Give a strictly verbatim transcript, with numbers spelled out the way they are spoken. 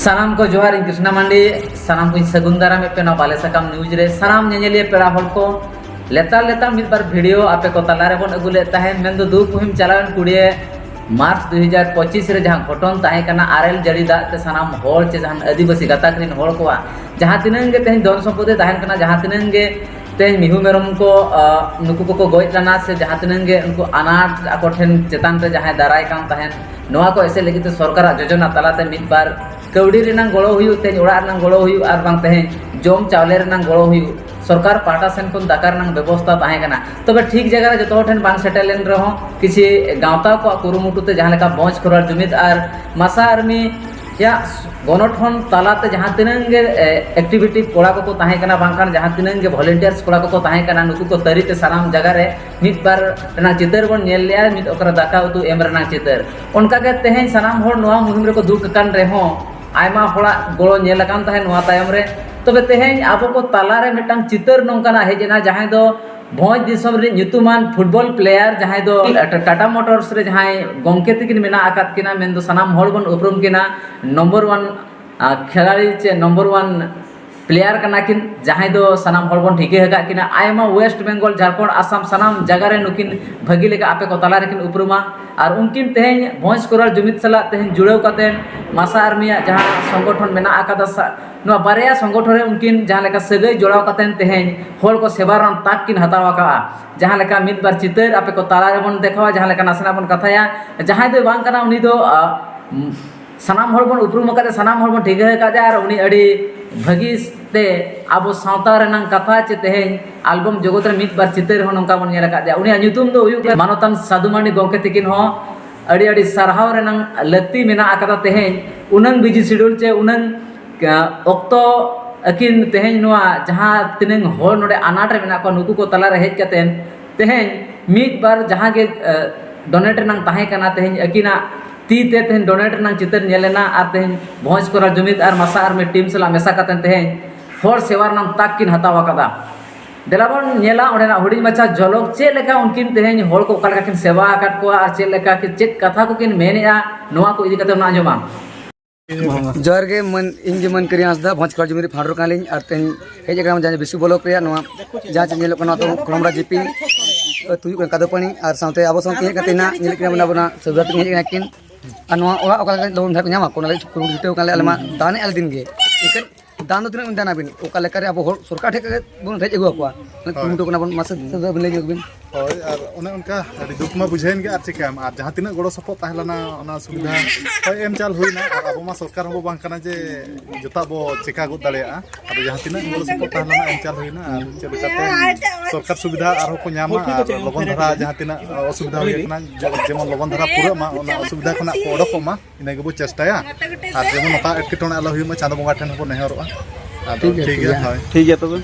ᱥᱟᱱᱟᱢ ᱠᱚ ᱡᱚᱦᱟᱨ, ᱤᱧ ᱠᱨᱤᱥᱱᱟ ᱢᱟᱱᱰᱤ᱾ ᱥᱟᱱᱟᱢ ᱠᱚᱧ ᱥᱟᱹᱜᱩᱱ ᱫᱟᱨᱟᱢᱮᱫ ᱯᱮ ᱱᱚᱣᱟ ᱵᱟᱞᱮ ᱥᱟᱠᱟᱢ ᱱᱤᱭᱩᱡᱽ ᱨᱮ᱾ ᱥᱟᱱᱟᱢ ᱧᱮᱧᱮᱞᱤᱭᱟᱹ ᱯᱮᱲᱟ ᱦᱚᱲ ᱠᱚ, ᱞᱮᱛᱟᱲ ᱞᱮᱛᱟᱲ ᱢᱤᱫ ᱵᱟᱨ ᱵᱷᱤᱰᱤᱭᱳ ᱟᱯᱮ ᱠᱚ ᱛᱟᱞᱟ ᱨᱮᱵᱚᱱ ᱟᱹᱜᱩ ᱞᱮᱫ ᱛᱟᱦᱮᱸᱫ, ᱢᱮᱱᱫᱚ ᱫᱩᱠ ᱢᱩᱦᱤᱢ ᱪᱟᱞᱟᱣᱮᱱ ᱠᱩᱲᱤᱭᱟᱹ ᱢᱟᱨᱪ ᱫᱩ ᱦᱟᱡᱟᱨ ᱯᱚᱸᱪᱤᱥ ᱨᱮ ᱡᱟᱦᱟᱸ ᱜᱷᱚᱴᱚᱱ ᱛᱟᱦᱮᱸ ᱠᱟᱱᱟ, ᱟᱨᱮᱞ ᱡᱟᱹᱲᱤ ᱫᱟᱜ ᱛᱮ ᱥᱟᱱᱟᱢ ᱦᱚᱲ ᱪᱮ ᱡᱟᱦᱟᱱ ᱟᱹᱫᱤᱵᱟᱹᱥᱤ ᱜᱟᱛᱟᱠ ᱨᱮᱱ ᱦᱚᱲ ᱠᱚᱣᱟᱜ ᱡᱟᱦᱟᱸ ᱛᱤᱱᱟᱹᱝ ᱜᱮ ᱛᱮᱦᱮᱧ ᱫᱷᱚᱱ ᱥᱚᱢᱯᱚᱫᱤ ᱛᱟᱦᱮᱱ ᱠᱟᱱᱟ, ᱡᱟᱦᱟᱸ ᱛᱤᱱᱟᱹᱝ ᱜᱮ ᱛᱮᱦᱮᱧ ᱢᱤᱦᱩ ᱢᱮᱨᱚᱢ ᱠᱚ, ᱟ, ᱱᱩᱠᱩ ᱠᱚᱠᱚ ᱜᱚᱡ ᱞᱮᱱᱟ, ᱥᱮ ᱡᱟᱦᱟᱸ ᱛᱤᱱᱟᱹᱝ ᱜᱮ ᱩᱱᱠᱩ ᱟᱱᱟᱴ ᱟᱠᱚ ᱴᱷᱮᱱ ᱪᱮᱛᱟᱱ ᱨᱮ ᱡᱟᱦᱟᱸᱭ ᱫᱟᱨᱟᱭ ᱠᱟᱱ ᱛᱟᱦᱮᱸᱫ, ᱱᱚᱣᱟ ᱠᱚ ᱮᱥᱮᱫ ᱞᱟᱹᱜᱤᱫ ᱛᱮ ᱥᱚᱨᱠᱟᱨᱟᱜ ᱡᱳᱡᱚᱱᱟ ᱛᱟᱞᱟᱛᱮ ᱢᱤᱫ ᱵᱟᱨ ᱠᱟᱹᱣᱰᱤ ᱨᱮᱱᱟᱝ ᱜᱚᱲᱚ ᱦᱩᱭᱩᱜ, ᱛᱮᱦᱮᱧ ᱚᱲᱟᱜ ᱨᱮᱱᱟᱝ ᱜᱚᱲᱚ ᱦᱩᱭᱩᱜ, ᱟᱨ ᱵᱟᱝ ᱛᱮᱦᱮᱧ ᱡᱚᱢ ᱪᱟᱣᱞᱮ ᱨᱮᱱᱟᱝ ᱜᱚᱲᱚ ᱦᱩᱭᱩᱜ, ᱥᱚᱨᱠᱟᱨ ᱯᱟᱦᱴᱟ ᱥᱮᱱ ᱠᱷᱚᱱ ᱫᱟᱠᱟ ᱨᱮᱱᱟᱝ ᱵᱮᱵᱚᱥᱛᱷᱟ ᱛᱟᱦᱮᱸ ᱠᱟᱱᱟ᱾ ᱛᱚᱵᱮ ᱴᱷᱤᱠ ᱡᱟᱭᱜᱟ ᱨᱮ ᱡᱚᱛᱚ ᱦᱚᱲ ᱴᱷᱮᱱ ᱵᱟᱝ ᱥᱮᱴᱮᱨ ᱞᱮᱱ ᱨᱮᱦᱚᱸ, ᱠᱤᱪᱷᱤ ᱜᱟᱶᱛᱟ ᱠᱚᱣᱟᱜ ᱠᱩᱨᱩᱢᱩᱴᱩ ᱛᱮ ᱡᱟᱦᱟᱸ ᱞᱮᱠᱟ ᱵᱷᱚᱸᱡᱽ ᱠᱷᱚᱨᱟᱨ ᱡᱩᱢᱤᱫ ᱟᱨ ᱢᱟᱥᱟ ᱟᱨᱢᱤ ᱭᱟᱜ ᱜᱚᱱᱚᱴᱷᱚᱱ ᱛᱟᱞᱟᱛᱮ ᱡᱟᱦᱟᱸ ᱛᱤᱱᱟᱹᱝ ᱜᱮ, ᱮ, ᱮᱠᱴᱤᱵᱷᱤᱴᱤ ᱠᱚᱲᱟ ᱠᱚᱠᱚ ᱛᱟᱦᱮᱸ ᱠᱟᱱᱟ, ᱵᱟᱝᱠᱷᱟᱱ ᱡᱟᱦᱟᱸ ᱛᱤᱱᱟᱹᱝ ᱜᱮ ᱵᱷᱚᱞᱮᱱᱴᱤᱭᱟᱨᱥ ᱠᱚᱲᱟ ᱠᱚᱠᱚ ᱛᱟᱦᱮᱸ ᱠᱟᱱᱟ, ᱱᱩᱠᱩ ᱠᱚ ᱛᱟᱹᱨᱤ ᱛᱮ ᱥᱟᱱᱟᱢ ᱡᱟᱭᱜᱟ ᱨᱮ ᱢᱤᱫ ᱵᱟᱨ ᱨᱮᱱᱟᱜ ᱪᱤᱛᱟᱹᱨ ᱵᱚᱱ ᱧᱮᱞ ᱞᱮᱜᱼᱟ, ᱢᱤᱫ ᱚᱠᱛᱚ ᱨᱮ ᱫᱟᱠᱟ ᱩᱛᱩ ᱮᱢ ᱨᱮᱱᱟᱜ ᱪᱤᱛᱟᱹᱨ᱾ ᱚᱱᱠᱟᱜᱮ ᱛᱮᱦᱮᱧ ᱥᱟᱱᱟᱢ ᱦᱚᱲ ᱱᱚᱣᱟ ᱢᱩᱦᱤᱢ ᱨᱮᱠᱚ ᱫᱩᱠ ᱟᱠᱟᱱ ᱨᱮᱦᱚᱸ, ᱟᱭᱢᱟ ᱦᱚᱲᱟᱜ ᱜᱚᱲᱚ ᱧᱮᱞ ᱟᱠᱟᱱ ᱛᱟᱦᱮᱸᱫ ᱱᱚᱣᱟ ᱛᱟᱭᱚᱢ ᱨᱮ᱾ ᱛᱚᱵᱮ ᱛᱮᱦᱮᱧ ᱟᱵᱚ ᱠᱚ ᱛᱟᱞᱟᱨᱮ ᱢᱤᱫᱴᱟᱝ ᱪᱤᱛᱟᱹᱨ ᱱᱚᱝᱠᱟᱱᱟᱜ ᱦᱮᱡ ᱮᱱᱟ, ᱡᱟᱦᱟᱸᱭ ᱫᱚ ᱵᱷᱚᱸᱡᱽ ᱫᱤᱥᱚᱢ ᱨᱤᱱᱤᱡ ᱧᱩᱛᱩᱢᱟᱱ ᱯᱷᱩᱴᱵᱚᱞ ᱯᱞᱮᱭᱟᱨ, ᱡᱟᱦᱟᱸᱭ ᱫᱚ ᱴᱟᱴᱟ ᱢᱳᱴᱚᱨᱥ ᱨᱮ ᱡᱟᱦᱟᱸᱭ ᱜᱚᱢᱠᱮ ᱛᱟᱹᱠᱤᱱ ᱢᱮᱱᱟᱜ ᱟᱠᱟᱫ ᱠᱤᱱᱟ, ᱢᱮᱱᱫᱚ ᱥᱟᱱᱟᱢ ᱦᱚᱲ ᱵᱚᱱ ᱩᱯᱨᱩᱢ ᱠᱤᱱᱟ ᱱᱚᱢᱵᱚᱨ ᱳᱣᱟᱱ, ᱟᱨ, ᱠᱷᱮᱞᱟᱲᱤ ᱪᱮ ᱱᱚᱢᱵᱚᱨ ᱳᱣᱟᱱ ᱯᱞᱮᱭᱟᱨ ᱠᱟᱱᱟ ᱠᱤᱱ, ᱡᱟᱦᱟᱸᱭ ᱫᱚ ᱥᱟᱱᱟᱢ ᱦᱚᱲ ᱵᱚᱱ ᱴᱷᱤᱠᱟᱹ ᱟᱠᱟᱫ ᱠᱤᱱᱟ᱾ ᱟᱭᱢᱟ ᱳᱭᱮᱥᱴ ᱵᱮᱝᱜᱚᱞ, ᱡᱷᱟᱲᱠᱷᱚᱸᱰ, ᱟᱥᱟᱢ, ᱥᱟᱱᱟᱢ ᱡᱟᱭᱜᱟ ᱨᱮ ᱱᱩᱠᱤᱱ ᱵᱷᱟᱹᱜᱤ ᱞᱮᱠᱟ ᱟᱯᱮ ᱠᱚ ᱛᱟᱞᱟ ᱨᱮᱠᱤᱱ ᱩᱯᱨᱩᱢᱟ᱾ ᱟᱨ ᱩᱱᱠᱤᱱ ᱛᱮᱦᱮᱧ ᱵᱷᱚᱸᱡᱽ ᱠᱚᱨᱟᱨ ᱡᱩᱢᱤᱫ ᱥᱟᱞᱟᱜ ᱛᱮᱦᱮᱧ ᱡᱩᱲᱟᱹᱣ ᱠᱟᱛᱮ ᱢᱟᱥᱟ ᱟᱨᱢᱤᱭᱟᱜ ᱡᱟᱦᱟᱸ ᱥᱚᱝᱜᱚᱴᱷᱚᱱ ᱢᱮᱱᱟᱜ ᱟᱠᱟᱫᱟ, ᱥᱟ-, ᱱᱚᱣᱟ ᱵᱟᱨᱭᱟ ᱥᱚᱝᱜᱚᱴᱷᱚᱱ ᱨᱮ ᱩᱱᱠᱤᱱ ᱡᱟᱦᱟᱸ ᱞᱮᱠᱟ ᱥᱟᱹᱜᱟᱹᱭ ᱡᱚᱲᱟᱣ ᱠᱟᱛᱮ ᱛᱮᱦᱮᱧ ᱦᱚᱲ ᱠᱚ ᱥᱮᱵᱟ ᱨᱮᱱᱟᱜ ᱛᱟᱠ ᱠᱤᱱ ᱦᱟᱛᱟᱣ ᱟᱠᱟᱫᱼᱟ᱾ ᱡᱟᱦᱟᱸ ᱞᱮᱠᱟ ᱢᱤᱫ ᱵᱟᱨ ᱪᱤᱛᱟᱹᱨ ᱟᱯᱮ ᱠᱚ ᱛᱟᱞᱟ ᱨᱮᱵᱚᱱ ᱫᱮᱠᱷᱟᱣᱟ, ᱡᱟᱦᱟᱸ ᱞᱮᱠᱟ ᱱᱟᱥᱮᱱᱟᱜ ᱵᱚᱱ ᱠᱟᱛᱷᱟᱭᱟ, ᱡᱟᱦᱟᱸᱭ ᱫᱚᱭ ᱵᱟᱝ ᱠᱟᱱᱟ ᱩᱱᱤ ᱫᱚ, ᱟ, ᱥᱟᱱᱟᱢ ᱦᱚᱲ ᱵᱚᱱ ᱩᱯᱨᱩᱢ ᱟᱠᱟᱫᱮᱭᱟ, ᱥᱟᱱᱟᱢ ᱦᱚᱲ ᱵᱚᱱ ᱴᱷᱤᱠᱟᱹ ᱟᱠᱟᱫᱮᱭᱟ, ᱟᱨ ᱩᱱᱤ ᱟᱹᱰᱤ ᱵᱷᱟᱹᱜᱤ ᱛᱮ ᱟᱵᱚ ᱥᱟᱶᱛᱟ ᱨᱮᱱᱟᱝ ᱠᱟᱛᱷᱟ ᱪᱮ ᱛᱮᱦᱮᱧ ᱟᱞᱵᱚᱢ ᱡᱚᱜᱚᱛ ᱨᱮ ᱢᱤᱫ ᱵᱟᱨ ᱪᱤᱛᱟᱹᱨ ᱦᱚᱸ ᱱᱚᱝᱠᱟ ᱵᱚᱱ ᱧᱮᱞ ᱟᱠᱟᱫᱮᱭᱟ᱾ ᱩᱱᱤᱭᱟᱜ ᱧᱩᱛᱩᱢ ᱫᱚ ᱦᱩᱭᱩᱜ ᱠᱟᱱᱟ ᱢᱟᱱᱚᱛᱟᱱ ᱥᱟᱫᱷᱩ ᱢᱟᱹᱱᱤ ᱜᱚᱢᱠᱮ ᱛᱤᱠᱤᱱ ᱦᱚᱸ ᱟᱹᱰᱤ ᱟᱹᱰᱤ ᱥᱟᱨᱦᱟᱣ ᱨᱮᱱᱟᱝ ᱞᱟᱹᱠᱛᱤ ᱢᱮᱱᱟᱜ ᱟᱠᱟᱫᱟ᱾ ᱛᱮᱦᱮᱧ ᱩᱱᱟᱹᱝ ᱵᱤᱡᱤ ᱥᱤᱰᱩᱞ ᱪᱮ ᱩᱱᱟᱹᱝ, ᱟ, ᱚᱠᱛᱚ ᱟᱹᱠᱤᱱ ᱛᱮᱦᱮᱧ ᱱᱚᱣᱟ ᱡᱟᱦᱟᱸ ᱛᱤᱱᱟᱹᱝ ᱦᱚᱲ ᱱᱚᱰᱮ ᱟᱱᱟᱴ ᱨᱮ ᱢᱮᱱᱟᱜ ᱠᱚᱣᱟ, ᱱᱩᱠᱩ ᱠᱚ ᱛᱟᱞᱟᱨᱮ ᱦᱮᱡ ᱠᱟᱛᱮ ᱛᱮᱦᱮᱧ ᱢᱤᱫ ᱵᱟᱨ ᱡᱟᱦᱟᱸ ᱜᱮ, ᱟ, ᱰᱚᱱᱮᱴ ᱨᱮᱱᱟᱝ ᱛᱟᱦᱮᱸ ᱠᱟᱱᱟ, ᱛᱮᱦᱮᱧ ᱟᱹᱠᱤᱱᱟᱜ ᱛᱤ ᱛᱮ ᱛᱮᱦᱮᱧ ᱰᱚᱱᱮᱴ ᱨᱮᱱᱟᱝ ᱪᱤᱛᱟᱹᱨ ᱧᱮᱞ ᱮᱱᱟ᱾ ᱟᱨ ᱛᱮᱦᱮᱧ ᱵᱷᱚᱸᱡᱽ ᱠᱚᱨᱟᱨ ᱡᱩᱢᱤᱫ ᱟᱨ ᱢᱟᱥᱟ ᱟᱨᱢᱤ ᱴᱤᱢ ᱥᱟᱞᱟᱜ ᱢᱮᱥᱟ ᱠᱟᱛᱮ ᱛᱮᱦᱮᱧ ᱦᱚᱲ ᱥᱮᱵᱟ ᱨᱮᱱᱟᱝ ᱛᱟᱠ ᱠᱤᱱ ᱦᱟᱛᱟᱣ ᱟᱠᱟᱫᱟ᱾ ᱫᱮᱞᱟ ᱵᱚᱱ ᱧᱮᱞᱟ ᱚᱸᱰᱮᱱᱟᱜ ᱦᱩᱰᱤᱧ ᱢᱟᱪᱷᱟ ᱡᱷᱚᱞᱚᱠ, ᱪᱮᱫ ᱞᱮᱠᱟ ᱩᱱᱠᱤᱱ ᱛᱮᱦᱮᱧ ᱦᱚᱲ ᱠᱚ ᱚᱠᱟ ᱞᱮᱠᱟ ᱠᱤᱱ ᱥᱮᱵᱟ ᱟᱠᱟᱫ ᱠᱚᱣᱟ ᱟᱨ ᱪᱮᱫ ᱞᱮᱠᱟ ᱠᱤ-, ᱪᱮᱫ ᱠᱟᱛᱷᱟ ᱠᱚᱠᱤᱱ ᱢᱮᱱᱮᱜᱼᱟ, ᱱᱚᱣᱟ ᱠᱚ ᱤᱫᱤ ᱠᱟᱛᱮ ᱵᱚᱱ ᱟᱸᱡᱚᱢᱟ᱾ ᱡᱚᱦᱟᱨ ᱜᱮ, ᱢᱟᱹᱱ, ᱤᱧ ᱜᱮ ᱢᱟᱹᱱ ᱠᱟᱹᱨᱤ ᱦᱟᱸᱥᱫᱟ, ᱵᱷᱚᱸᱡᱽ ᱠᱚᱲᱟ ᱡᱩᱢᱤ ᱨᱮ founder ᱠᱟᱱᱟᱞᱤᱧ᱾ ᱟᱨ ᱛᱮᱦᱮᱧ ᱦᱮᱡ ᱟᱠᱟᱱᱟ ᱡᱟᱦᱟᱸ ᱵᱤᱥᱩ ᱵᱞᱚᱠ ᱨᱮᱭᱟᱜ ᱱᱚᱣᱟ ᱡᱟᱦᱟᱸ ᱪᱮ ᱧᱮᱞᱚᱜ ᱠᱟᱱᱟ, ᱱᱚᱣᱟ ᱫᱚ ᱠᱷᱚᱲᱚᱢᱲᱟ ᱡᱤᱯᱤ ᱟᱹᱛᱩ ᱦᱩᱭᱩᱜ ᱠᱟᱱᱟ ᱠᱟᱫᱚᱯᱟᱹᱱᱤ, ᱟᱨ ᱥᱟᱶᱛᱮ ᱟᱵᱚ ᱥᱟᱶᱛᱮ ᱦᱮᱡ ᱠᱟᱛᱮ ᱱᱟᱜ ᱧᱮᱞᱮᱫ ᱠᱟᱱᱟ ᱵᱚᱱ ᱟᱵᱚᱱᱟᱜ ᱥᱟᱹᱫᱷᱩ ᱫᱟᱫᱟ ᱛᱟᱹᱠᱤᱱ ᱦᱮᱡ ᱟᱠᱟᱱᱟ ᱠᱤᱱ᱾ ᱟᱨ ᱱᱚᱣᱟ ᱚᱲᱟᱜ ᱚᱠᱟ ᱞᱮᱠᱟ ᱞᱚᱜᱚᱱ ᱫᱷᱟᱨᱟ ᱠᱚ ᱧᱟᱢᱟ, ᱚᱱᱟ ᱞᱟᱹᱜᱤᱫ ᱠᱩᱨᱩᱢᱩᱴᱩ ᱪᱷᱩᱴᱟᱹᱣ ᱠᱟᱱ ᱞᱮ ᱟᱞᱮ ᱢᱟ᱾ ᱫᱟᱱ ᱮ ᱟᱞᱮ ᱫᱤᱱ ᱜᱮ, ᱮᱱᱠᱷᱟᱱ ᱫᱟᱱ ᱫᱚ ᱛᱤᱱᱟᱹᱜ ᱵᱤᱱ ᱫᱟᱱᱟ ᱵᱤᱱ? ᱚᱠᱟ ᱞᱮᱠᱟᱨᱮ ᱟᱵᱚ ᱦᱚᱲ ᱥᱚᱨᱠᱟᱨ ᱴᱷᱮᱱ ᱠᱟᱛᱮ ᱵᱚᱱ ᱨᱮᱡ ᱟᱹᱜᱩ ᱟᱠᱚᱣᱟ, ᱦᱳᱭ᱾ ᱠᱩᱨᱩᱢᱩᱴᱩ ᱠᱟᱱᱟ ᱵᱚᱱ᱾ ᱢᱟᱥᱮ ᱥᱟᱹᱫᱷᱩ ᱫᱟᱫᱟ ᱵᱤᱱ ᱞᱟᱹᱭ ᱧᱚᱜ ᱵᱤᱱ᱾ ᱦᱳᱭ, ᱟᱨ ᱚᱱᱮ ᱚᱱᱠᱟ ᱟᱹᱰᱤ ᱫᱩᱠ ᱢᱟ ᱵᱩᱡᱷᱟᱹᱣᱮᱱ ᱜᱮ, ᱟᱨ ᱪᱤᱠᱟᱹᱭᱟᱢ, ᱟᱨ ᱡᱟᱦᱟᱸ ᱛᱤᱱᱟᱹᱜ ᱜᱚᱲᱚ ᱥᱚᱯᱚᱦᱚᱫ ᱛᱟᱦᱮᱸ ᱞᱮᱱᱟ, ᱚᱱᱟ ᱥᱩᱵᱤᱫᱷᱟ ᱦᱳᱭ ᱮᱢ ᱪᱟᱞ ᱦᱩᱭᱱᱟ, ᱟᱨ ᱟᱵᱚ ᱢᱟ ᱥᱚᱨᱠᱟᱨ ᱦᱚᱸᱵᱚ ᱵᱟᱝ ᱠᱟᱱᱟ ᱡᱮ ᱡᱚᱛᱚᱣᱟᱜ ᱵᱚ ᱪᱮᱠᱟ ᱜᱚᱫ ᱫᱟᱲᱮᱭᱟᱜᱼᱟ᱾ ᱟᱫᱚ ᱡᱟᱦᱟᱸ ᱛᱤᱱᱟᱹᱜ ᱜᱚᱲᱚ ᱥᱚᱯᱚᱦᱚᱫ ᱛᱟᱦᱮᱸ ᱞᱮᱱᱟ, ᱮᱢ ᱪᱟᱞ ᱦᱩᱭᱱᱟ, ᱟᱨ ᱪᱮᱫ ᱞᱮᱠᱟᱛᱮ ᱥᱚᱨᱠᱟᱨ ᱥᱩᱵᱤᱫᱷᱟ ᱟᱨᱦᱚᱸ ᱠᱚ ᱧᱟᱢᱟ, ᱟᱨ ᱞᱚᱜᱚᱱ ᱫᱷᱟᱨᱟ ᱡᱟᱦᱟᱸ ᱛᱤᱱᱟᱹᱜ ᱚᱥᱩᱵᱤᱫᱷᱟ ᱦᱩᱭ ᱟᱠᱟᱱᱟ, ᱡᱮ-, ᱡᱮᱢᱚᱱ ᱞᱚᱜᱚᱱ ᱫᱷᱟᱨᱟ ᱯᱩᱨᱟᱹᱜ ᱢᱟ, ᱚᱱᱟ ᱚᱥᱩᱵᱤᱫᱷᱟ ᱠᱷᱚᱱᱟᱜ ᱠᱚ ᱚᱰᱚᱠᱚᱜ ᱢᱟ, ᱤᱱᱟᱹ ᱜᱮᱵᱚ ᱪᱮᱥᱴᱟᱭᱟ᱾ ᱟᱨ ᱡᱮᱢᱚᱱ ᱱᱚᱝᱠᱟ ᱮᱴᱠᱮᱴᱚᱬᱮ ᱟᱞᱚ ᱦᱩᱭᱩᱜ ᱢᱟ, ᱪᱟᱸᱫᱚ ᱵᱚᱸᱜᱟ ᱴᱷᱮᱱ ᱦᱚᱸᱵᱚ ᱱᱮᱦᱚᱨᱚᱜᱼᱟ᱾ ᱟᱫᱚ ᱴᱷᱤᱠ ᱜᱮᱭᱟ, ᱴᱷᱤᱠ ᱴᱷᱤᱠ ᱜᱮᱭᱟ, ᱜᱮᱭᱟ᱾ ᱦᱳᱭ᱾ ᱴᱷᱤᱠ ᱜᱮᱭᱟ ᱛᱚᱵᱮ᱾